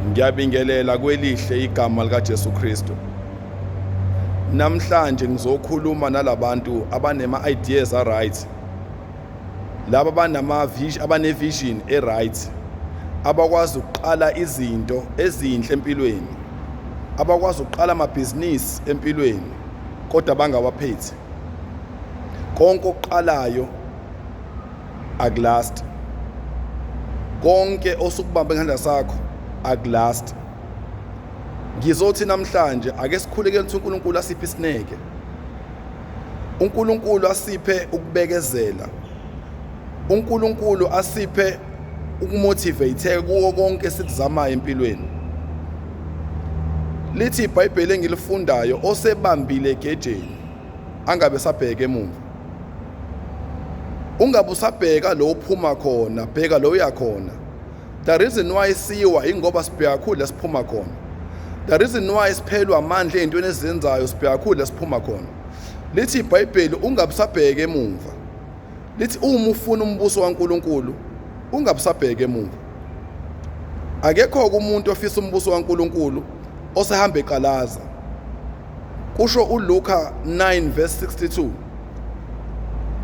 Ngiyabingelela kwelihle igama likaJesu Kristu. Namhlanje ngizokhuluma nalabantu abanema ideas a right. Laba abanama vision, abane vision e right. Abakwazi ukuqala izinto ezinhle empilweni. Abakwazi ukuqala amabhizinisi empilweni kodwa bangawaphethi. Konke okuqalayo akulast. Konke osukubambe ngesandla sakho akulast. Ngizothi namhlanje ake sikhulekele ukuthi uNkulunkulu asiphe isineke. uNkulunkulu asiphe ukubekezela. uNkulunkulu asiphe ukumotivate kuwo konke esikuzamayo empilweni. Lithi iBhayibheli engilifundayo, osebambile egejeni angabe sabheka emuva. Ungabe usabheka lo uphuma khona, bheka lo uya khona. The reason why siwa ingoba sibheka kakhulu la siphuma khona. The reason why siphelwa amandla ey'ntweni esizenzayo, sibheka kakhulu la siphuma khona. Lithi iBhayibheli ungabe usabheka emuva. Lithi uma ufuna umbuso kaNkulunkulu ungabe usabheka emuva. Akekho-ke umuntu ofisa umbuso kaNkulunkulu osehamba eqalaza. Kusho uLuka 9 verse 62.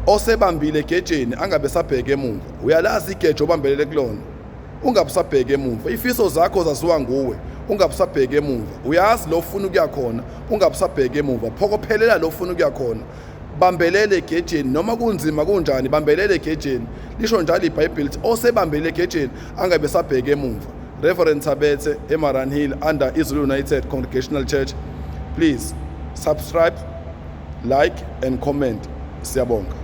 Osebambile egejeni angabe sabheka emuva. Uyalazi igejo obambelele kulona. Ungabe usabheka emuva. Ifiso zakho zaziwa nguwe. Ungabe usabheka emuva. Uyazi lo ufuna ukuya khona. Ungabe usabheka emuva. Phokophelela lo ufuna ukuya khona. Bambelele egejeni noma kunzima kunjani, bambelele egejeni. Lisho njalo iBhayibheli lithi osebambele egejeni angabe sabheka emuva. Reverend Thabethe eMaran Hill under Izulu United Congregational Church. Please subscribe, like and comment. Siyabonga.